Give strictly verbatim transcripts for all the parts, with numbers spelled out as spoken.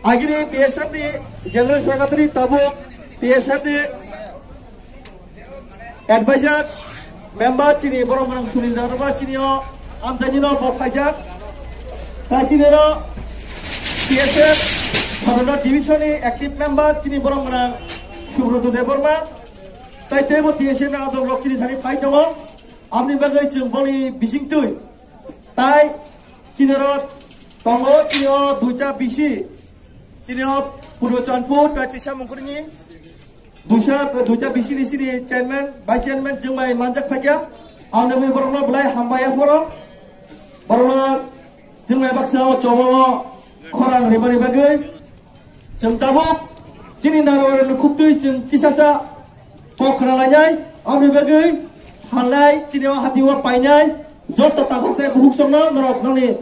Agini T S F ni General Secretary tabuk T S F ni Advisor member chini borok manang Sunil Debbarma chini o amchaini no bo phaijak. Tai chini ro T S F Sabana Division ni active member chini borok manang Subroto Debbarma. Tai teibo T S F ni adong rok chini thani phai tongo. Aboni bagwi chwng boni bisingtwi tai chini ro tongo chini o duita bisi chini o Purbo Chandpur tai tisa mungkrini. Duisa, duita bisi ni sini chairman, vice chairman jwng bai manjak phaikya. Ang nugwi borokno belai hambai aphoro. Borokno jwng bai baksa o chobo o khorang rimani bagwi. Chwng tabuk chini narwai rokni khuktwi chwng kisasa kok khna lainai. Aboni bagwi halnai chini o hati o painai. Joto takhuk tei bukhuk songno norok nokni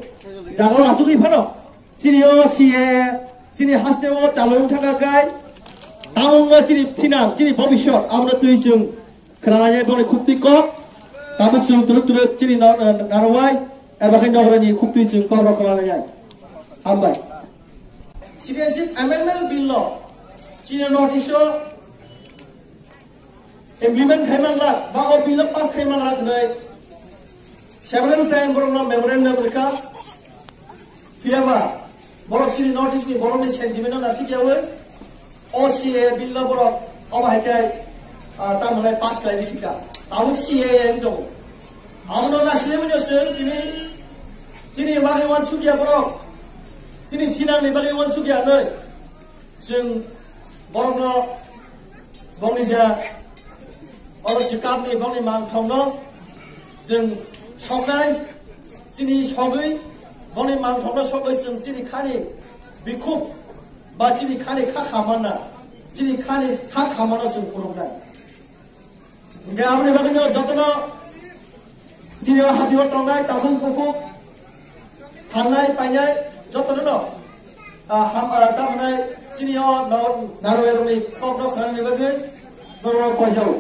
jagao achugwi phano. Chini o C A, chini haste o chalwi wngkha kai. Tamo wngkha chini thinang, chini bobiswt, abono twi chwng khwnanai boni khuktwi kok. Tabuk chwng turuk turuk chini no-, narwai, eba khe nogoroni khuktwi chwng kok rok khwnanai. Hambai. Citizenship Amendment Bill no chini North East o implement khai manglak, ba o bill pass khai manglak hinwi several time borokno memorandum rwkha. Phiyaba borok chini North East ni borokni sentiment no nasikyawi o C A A bill no borok obo hai khe, ah, tamo nai pass khlai rikha. Tabuk C A A wng tongo. Abono nasikmani chwng tini chini bagwi wansukya borok, chini thinangni bagwi wansukya hinwi. Chwng borokno bongni ja oro chwkapni bongni mangthokno chwng soknai, chini sogwi bongni mangthokno sogwi chwng chini khani bikhuk ba chini khani kha khamana, chini khani kha khamano chwng phunuknai. Hingke aboni bagwino jotono chini o hati o tongnai takhuk bukhuk, thangnai painai jotono no, ah, ham, ah, tamo hwnai chini o no narwai rokni kokno khwnani bagwi norok koijao.